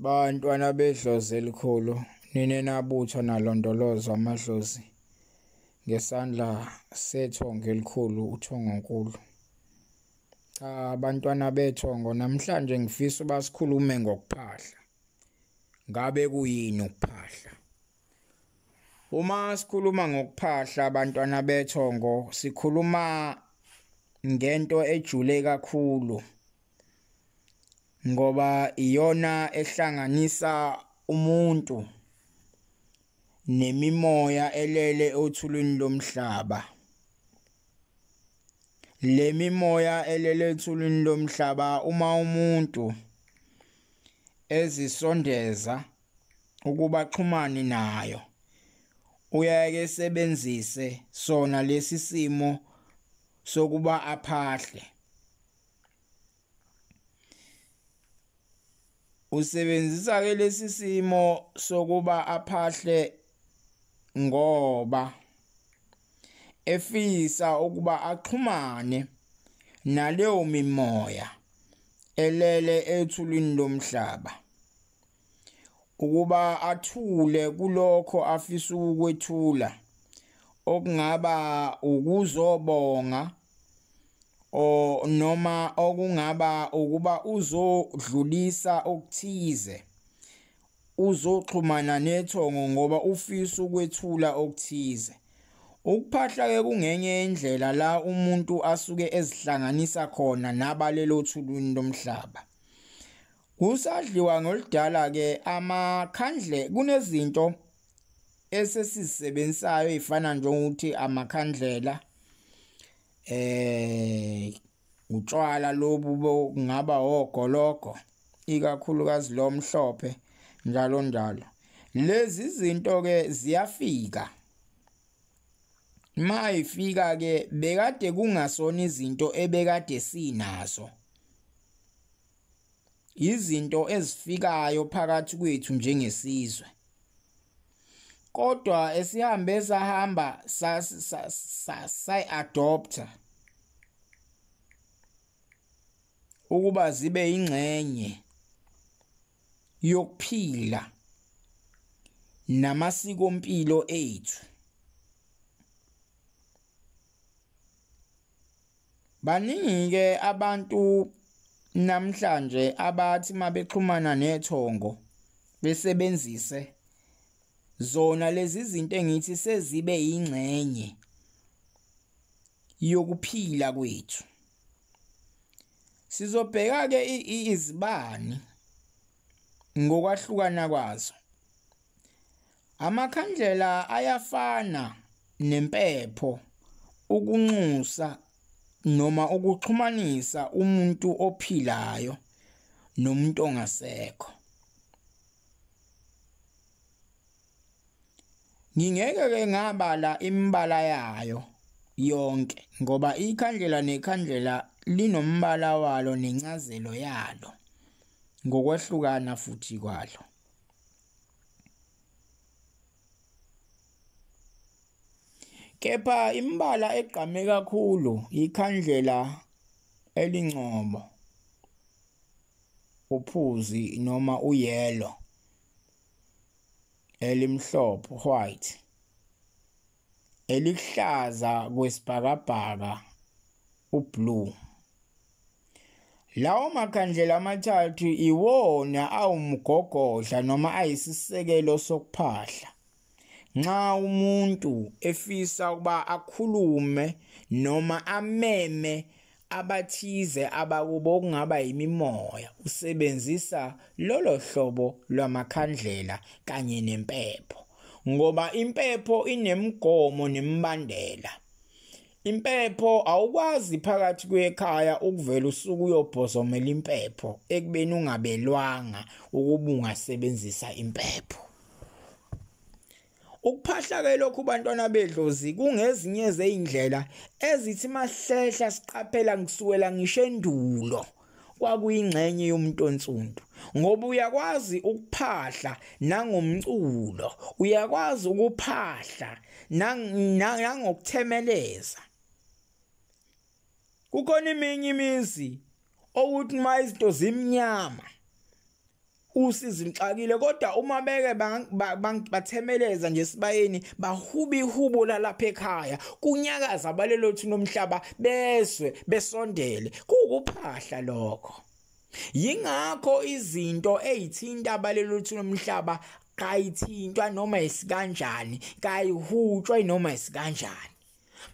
Bantwana bedlozi elikhulu, nina nabuthwa nalondolozwa amadlozi ngesandla sethongo elikhulu uThongonkulu. Cha, bantwana bethongo, namhlanje ngifisa uba sikhulume ngokuphahla. Ngabe kuyini ukuphahla? Uma sikhuluma ngokuphahla, bantwana bethongo, sikhuluma ngento ejule kakhulu, ngoba iyona ehlanganisa umuntu nemimoya elele othulwini lomhlaba. Le mimoya elele othulwini lomhlaba, uma umuntu ezisondeza ukuba xhumane nayo, uyake sebenzise sona lesi simo sokuba aphahle. Usebenzisa ke lesi simo sokuba aphahle ngoba efisa ukuba axhumane naleyo mimoya elele ethulwini lomhlaba, ukuba athule kulokho afisa ukukwethula, okungaba ukuzobonga o noma okungaba ukuba uzodlulisa okuthize, uzoxhumana nethongo ngoba ufisa ukwethula okuthize. Ukuphahla ke kungenye indlela la umuntu asuke ezihlanganisa khona nabalelo thulwini lomhlaba. Kusadliwa ngoludala ke amakhandle, kunezinto esesizisebenzisayo ezifana njengokuthi amakhandlela, utshwala lobu kungaba ogologo, ikakhulukazi lo mhlophe, njalo njalo. Lezi zinto ke ziyafika. Mayifika ke bekade kungasona izinto ebekade sinazo, izinto ezifikayo phakathi kwethu njengesizwe, kodwa esihambe sahamba sayi-adopta ukuba zibe ingxenye yokuphila namasikompilo ethu. Baningi ke abantu namhlanje abathi mabexhumana nethongo besebenzise zona lezi zinto engithi sezibe ingxenye yokuphila kwethu. Sizobheka ke izibani ngokwahlukana kwazo. Amakhandlela ayafana nempepho ukunxusa noma ukuxhumanisa umuntu ophilayo nomuntu ongasekho. Ngingeke ke ngabala imibala yayo yonke, ngoba ikhandlela nekhandlela linombala walo nencazelo yalo ngokwehlukana futhi kwalo. Kepha imibala egqame kakhulu ikhandlela elingcobo, uphuzi noma uyellow, elimhlophe white, elihlaza kwesibhakabhaka ublue. Lawo makhandlela amathathu iwona awumgogodla noma ayisisekelo sokuphahla. Nxa umuntu efisa ukuba akhulume noma ameme abathize abakubo okungaba imimoya, usebenzisa lolo hlobo lwamakhandlela kanye nempepho, ngoba impepho inemigomo nemibandela. Impepho awukwazi phakathi kwekhaya ukuvela usuku uyobhozomela impepho ekubeni ungabelwanga ukuba ungasebenzisa impepho. Ukuphahla ke lokhu, bantwana bedlozi, kungezinye zeindlela ezithi mahlehla siqaphela ngisukela ngisho endulo kwakuyingxenye yomuntu onsundu, ngoba uyakwazi ukuphahla nangomculo, uyakwazi ukuphahla nangokuthemeleza. Kukhona eminye imizi okuthi uma izinto zimnyama Usizi lixakile, kodwa uma beke bathemeleza nje sibayeni bahuba ihubo lalapha ekhaya, kunyakaza abalelo thuna nomhlaba bezwe besondele, kukuphahla lokho. Yingakho izinto ezithinta abalelo thuna nomhlaba kayithintwa noma isikanjani, kayihutshwa noma isikanjani.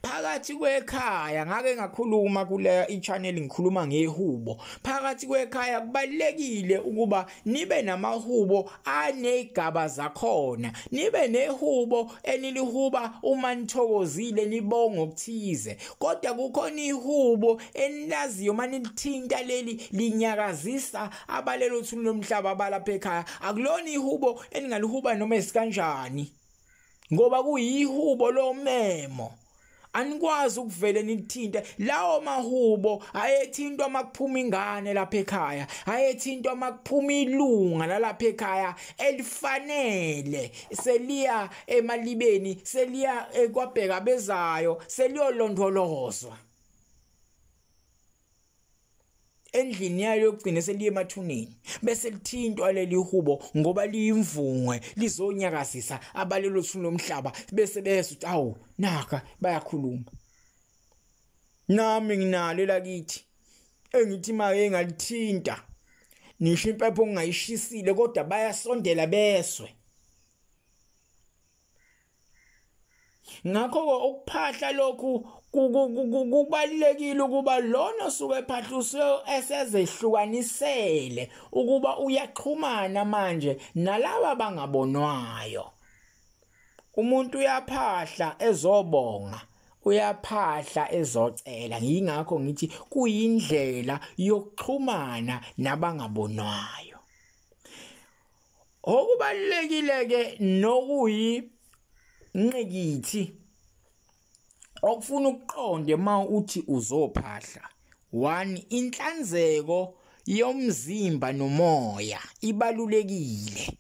Phakathi kwekhaya, ngake ngakhuluma kule i-channel ngikhuluma ngehubo. Phakathi kwekhaya kubalekile ukuba nibe namahubo anezigaba zakhona, nibe nehubo enilihuba uma nithokozile nibonga okuthize, kodwa kukhona ihubo enilaziyo manilithinta leli linyakazisa abalelo thuna lomhlaba abalapha ekhaya. Akulona ihubo eningalihuba noma isikanjani, ngoba kuyihubo lomemo. Anikwazi ukuvele nithinte lawo mahubo. Ayethintwa makuphuma ingane lapha ekhaya, ayethintwa makuphuma ilunga lalapha ekhaya elifanele seliya emalibeni, seliya kwabheka bezayo, seliyolondolozwa endlini yayo yokugcina, seliye emathuneni, bese lithintwa leli hubo ngoba liyimvungwe, lizonyakazisa abalelo thuna lomhlaba, bese bezwe ukuthi awu naka bayakhuluma. Nami nginalo lakithi engithi make ngalithinta nisho impepho ngingayishisile, kodwa bayasondela beswe. Ngakho ukuphahla lokhu kubalekile ukuba lona osuke ephahluswe esezehlukanisele ukuba uyaxhumana manje nalaba bangabonwayo. Umuntu uyaphahla ezobonga, uyaphahla ezocela. Yingakho ngithi kuyindlela yokuxhumana nabangabonwayo. Okubalekile ke nokuyi nqikithi okufuna ukuqonde uma uthi uzophahla, 1 inhlanzeko yomzimba nomoya ibalulekile,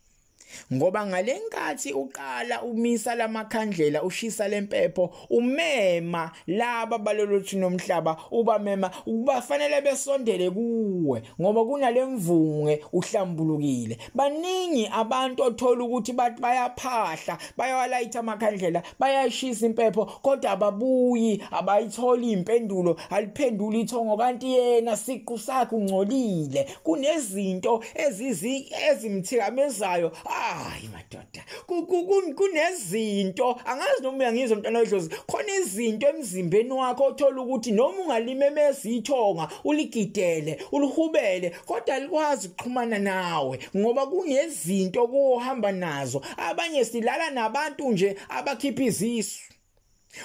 ngoba ngalenkathi uqala umisa lamakhandlela, ushisa lempepho, umema laba balolothi nomhlaba, ubamema ukubafanele besondele kuwe ngoba kunalemvunge uhlambulukile. Baningi abantu othola ukuthi bathi bayaphahla, bayawalayitha amakhandlela, bayashisa impepho, kodwa ababuyi, abayitholi impendulo, aliphenduli ithongo, kanti yena siqu sakhe ungcolile. Kunezinto ezimthikamezayo. Hayi madoda, kunezinto angazi noma uyangizwa mntwana wedlozi, khona izinto emzimbeni wakho othola ukuthi noma ungalimemeza ithonga uligidele ulihubele, kodwa alikwazi ukuxhumana nawe ngoba kunezinto kuhamba nazo. Abanye silala nabantu nje abakhipha izisu,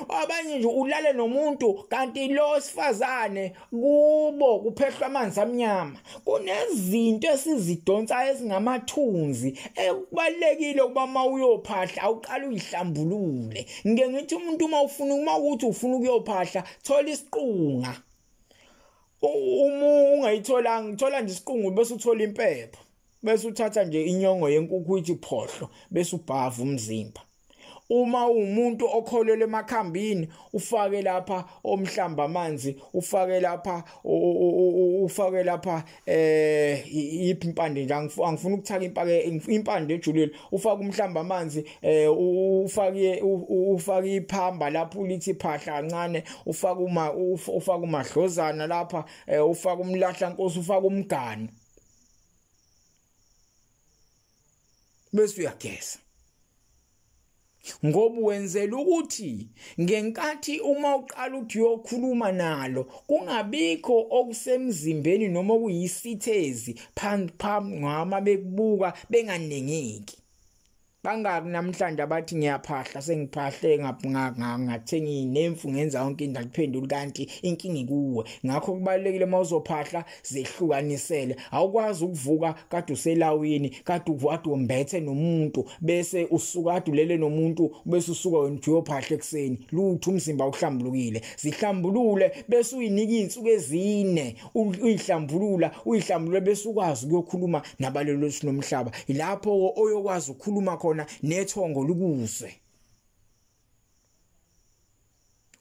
abanye nje ulale nomuntu kanti lo sifazane kubo kuphehlwa amanzi amnyama. Kunezinto esizidonsa ezingamathunzi ekubalekile ukuba mawuyophahla awuqala uyihlambulule. Ngeke ngithi umuntu uma ufuna, uma ukuthi ufuna ukuyophahla, thola isiqunga. Uma ungayitholanga, thola nje isiqunga bese uthola impepho, bese uthatha nje inyongo yenkukhu ithi phohlo, bese ubhava umzimba. Uma umuntu okholelwa emakhambini, ufake lapha omhlamba amanzi, ufake lapha ufake lapha iphi impande nje, angifuni ukuthaka impake impande ejulile, ufake umhlamba amanzi, ufake iphamba lapho ulithi phahla kancane, ufake uma ufake umadlozana lapha, ufake umlahla nkosi, ufake umgani, bese uyageza. Ngoba wenzela ukuthi ngenkathi uma uqala uthi uyokhuluma nalo kungabikho okusemzimbeni noma okuyisithezi phambi ngama bekubuka benganengeki. Bangaki namhlanje abathi ngiyaphahla, sengiphahle ngathenga inemfu ngenza yonke into, akuphenduli kanti inkinga ikuwe. Ngakho kubalekile uma uzophahla zehlukanisele. Awukwazi ukuvuka kade uselawini, kade uvuka umbethe nomuntu, bese usuka kade ulele nomuntu, bese usuka wena uyophahla ekseni. Lutho, umzimba uhlambulukile. Zihlambulule bese uyinika izinsuku ezine uyihlambulula, uyihlambulule bese ukwazi ukuyokhuluma nabalelo sinomhlaba. Ilapho oyokwazi ukukhuluma khona nethongo likuzwe.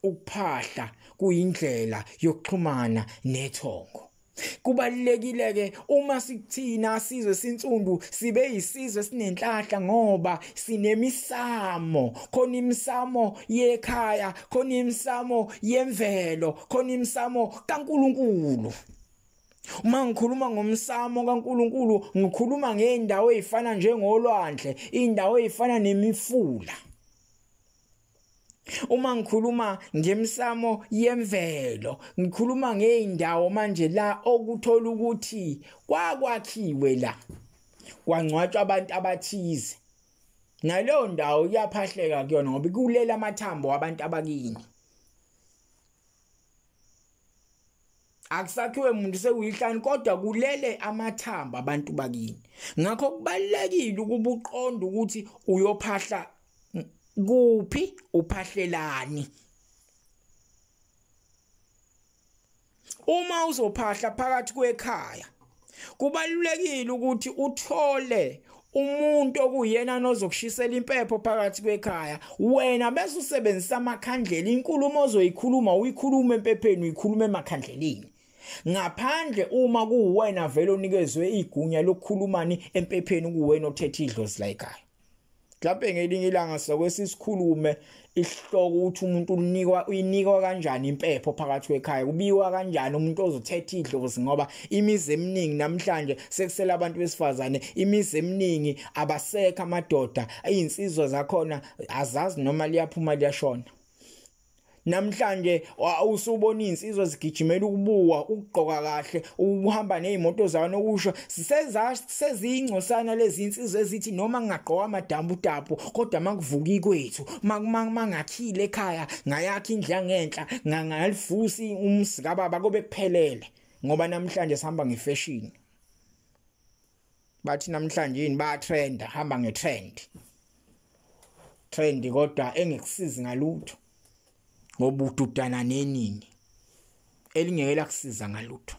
Ukuphahla kuyindlela yokuxhumana nethongo. Kubalulekile ke uma sikuthina sizwe sinsundu sibe yisizwe sinenhlahla, ngoba sinemisamo. Khona imisamo yekhaya, khona imisamo yemvelo, khona imisamo kaNkuluNkulu. Uma ngikhuluma ngomsamo kaNkuluNkulu, ngikhuluma ngeindawo ezifana njengolwandle, indawo ezifana nemifula. Uma ngikhuluma ngemsamo yemvelo, ngikhuluma ngeindawo manje la okuthola ukuthi kwakwakhiwe la kwangcwatshwa abantu abathize, naleyo ndawo iyaphahleka kuyona ngoba kulela amathambo abantu abakini. Akusakhiwe umuntu sekuyihlanu, kodwa kulele amathambo abantu bakini. Ngakho kubalulekile ukuba uqonde ukuthi uyophahla kuphi, uphahlelani. Uma uzophahla phakathi kwekhaya, kubalulekile ukuthi uthole umuntu okuyena nozokushisela impepho phakathi kwekhaya, wena bese usebenzisa amakhandlela. Inkulumo ozoyikhuluma uyikhuluma empepheni, uyikhuluma emakhandleleni, ngaphandle uma kuwena vele onikezwe igunya lokukhulumani empepheni, kuwena othethe idlozi la ekhaya. Mhlawumbe ngelinye ilanga sokwesisikhulume isihloko ukuthi umuntu unikwa uyinikwa kanjani impepho phakathi kwekhaya, kubiwa kanjani umuntu ozothetha idlozi, ngoba imizi eminingi namhlanje sekusela abantu besifazane, imizi eminingi abasekho amadoda, izinsizwa zakhona azazi noma liyaphuma liyashona. Namhlanje usubona insizwa zigijimela ukubuwa, ukugqoka kahle, ukuhamba nezimoto zawo nokusho. Sezingcosana lezi insizwa ezithi noma ngingagqoka amadambu kodwa makuvuka ikwethu, mangakhile ekhaya, ngayakha indlu yangenhla, ngalifusi umzi kababa kobe kuphelele. Ngoba namhlanje sihamba ngefashion, bathi namhlanje yini ba trend, hamba ngetrend trend, kodwa engekusizi ngalutho, ngoba ududana neningi elingeke lakusiza ngalutho.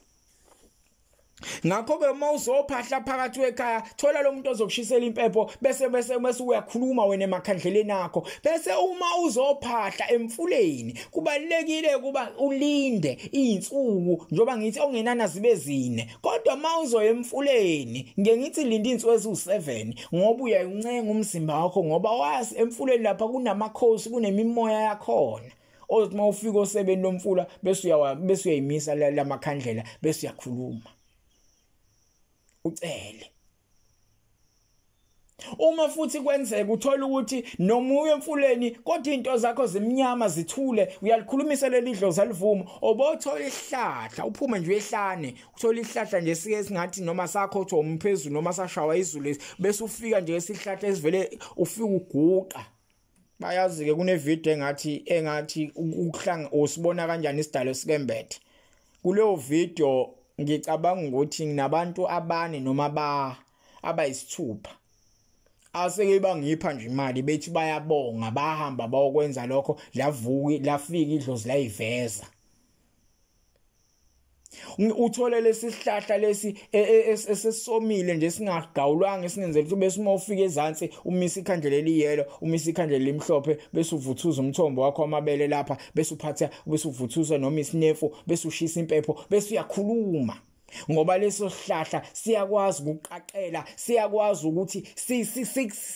Ngakho ke uma uzophahla phakathi kwekhaya, thola lo muntu ozokushisela impepho, bese bese bese uyakhuluma wena emakhandleleni akho. Bese uma uzophahla emfuleni, kubalulekile kuba ulinde izinsuku, njoba ngithi ongenana zibe 4, kodwa uma uzoya emfuleni ngeke ngithi linda izinsuku eziwu7, ngoba uyayuncenga umzimba wakho, ngoba wazi emfuleni lapha kunamakhosi, kunemimoya yakhona. Ozothi uma ufika osebeni lomfula bese uyayimisa lamakhandlela, bese uyakhuluma ucele. Uma futhi kwenzeka uthola ukuthi noma uye emfuleni kodwa into zakho zimnyama zithule, uyalikhulumisa leli dlozi alivumo, obothola isihlahla, uphume nje ehlane, uthola isihlahla nje sike singathi noma sakho umphezulu noma sashawa izulu, bese ufika nje isihlahla esivele ufika uguqa. Bayazi ke kune video engathi ukuhlanga usibona kanjani isidalo sikembethe. Kuleyo video ngicabanga ukuthi nginabantu abane noma abayisithupha aseke bangipha nje imali bethi bayabonga, bahamba bayokwenza lokho, lavuki lafika idlozi layiveza. Uthole lesi sihlahla lesi esesomile nje singagawulwanga, esingenzela ukuthi bese uma ufika ezansi umisa ikhandlela eliyelo, umisa ikhandlela elimhlophe, bese uvuthuza umthombo wakho amabele lapha, bese uphatha, bese uvuthuza noma isinefu, bese ushisa impepho, bese uyakhuluma. Ngoba leso sihlahla siyakwazi ukuqaqela, siyakwazi ukuthi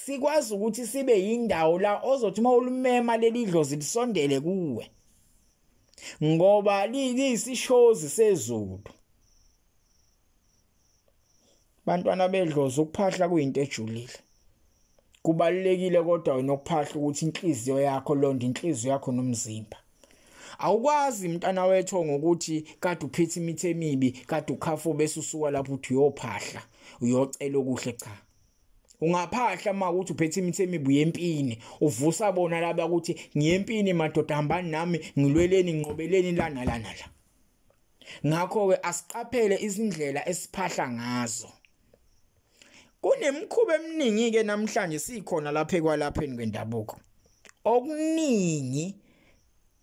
sikwazi ukuthi sibe yindawo la ozothi uma ulumema leli dlozi lisondele kuwe, ngoba liyisishozi sezulu. Bantwana bedlozi, ukuphahla kuyinto ejulile. Kubalulekile kodwa wena ukuphahla ukuthi inhliziyo yakho londa inhliziyo yakho nomzimba. Awukwazi mntana wethu ngokuthi kade uphethe imithi emibi, kade ukhafu, bese usuka lapho uthi uyophahla uyocela okuhle. Cha, ungaphahla uma ukuthi uphethe imithi emibi uyempini, uvusa bona laba ukuthi ngiyempini madoda, hambani nami, ngilweleni, nginqobeleni lana lana la. Ngakho ke asiqaphele izindlela esiphahla ngazo. Kunemikhuba eminingi ke namhlanje sikhona lapha ekwalapheni kwendabuko. Okuningi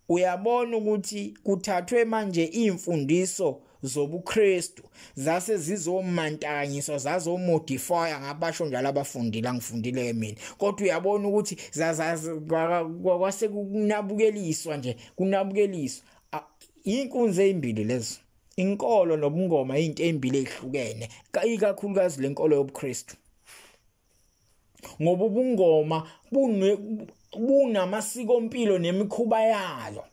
uyabona ukuthi kuthathwe manje imfundiso zobuKristu zase zizomantanyiswa, zazomodify, ngabasho njalo abafundile, angifundile mina, kodwa uyabona ukuthi kwase kunabukeliswa nje, kunabukeliswa inkunzi ezimbili lezo. Inkolo nobungoma izinto ezimbili ezihlukene, ikakhulukazi lenkolo yobuKristu, ngoba ubungoma bunamasiko empilo nemikhuba yayo.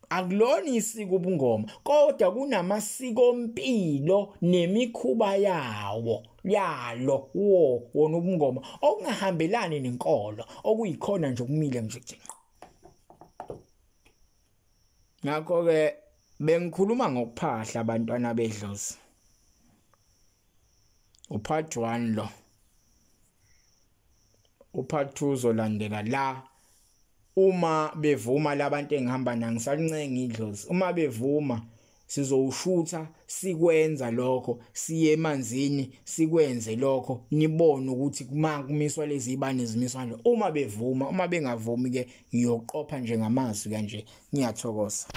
Akulona isiko ubungoma, kodwa kunamasiko empilo nemikhuba yawo yalo wona ubungoma, okungahambelani nenkolo, okuyikhona nje okumile nje. Ngakho ke bengikhuluma ngokuphahla abantwana bedlozi. Upart 1 lo, upart 2 uzolandela la uma bevuma labantu engihamba na ngisalincenga idlozi. Uma bevuma sizowushutha sikwenza lokho, siye emanzini sikwenze lokho, nibone ukuthi kuma kumiswa lezi zibane zimiswa nje. Uma bevuma, uma bengavumi ke ngiyoqopha nje ngamazwi kanje. Ngiyathokoza.